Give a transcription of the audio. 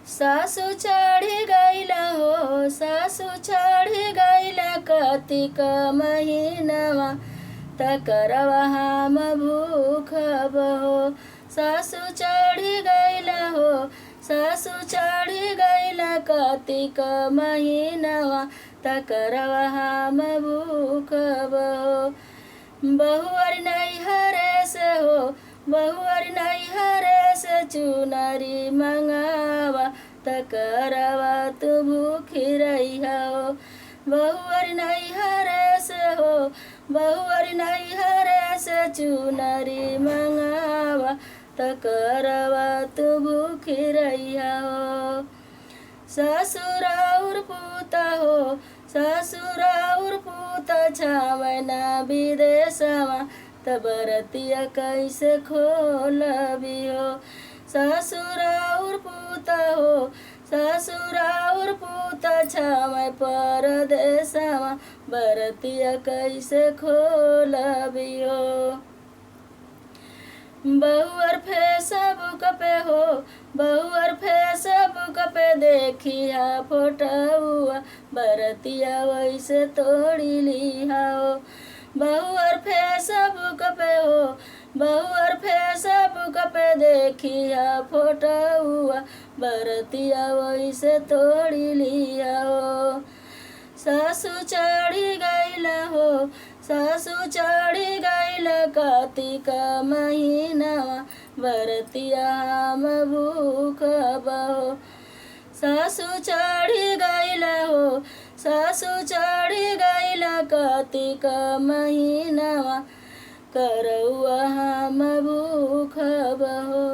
सासु चढ़ी गईला हो, सासु चढ़ी गईला कार्तिक महीनवा, तकरवा हम भूखब हो। सासु चढ़ी गईला हो, सासु चढ़ी गईला कार्तिक महीनवा, तकरवा हम भूखब हो। बहुअर नैहरे से हो, बहुअर नैहरे से चुनरी मंगावा, तकरवा तू भूखी रहिया हो। बहुअर नैहरे से हो, बहुअर नैहरे से चुनरी मंगावा, तकरवा तू भूखी रहिया हो। ससुराउर पूता हो, ससुराउर पूता छावना विदेशवा, तबरतिया कैसे खोलबी हो। ससुराउर पूता हो, ससुराउर पूता छावै परदेशवा, बरतिया कैसे खोलबी हो। बहुअर फेसबुक पे हो, बहुअर फेसबुक पे देखिया फोटुआ, बरतिया वैसे तोड़ी लिहा हो। बहुअर फेसबुक पे हो, बहुअर फेसबुक पे देखिया फोटुआ, बरतिया वैसे तोड़ी लिहा हो। सासु चढ़ी गईला हो, सासु चढ़ी गईला कार्तिक महीनवा, बरतिया हम भूखब हो। सासु चढ़ी गईला हो, सासु चढ़ी गईला कार्तिक महीनवा, करौआ हम भूखब हो।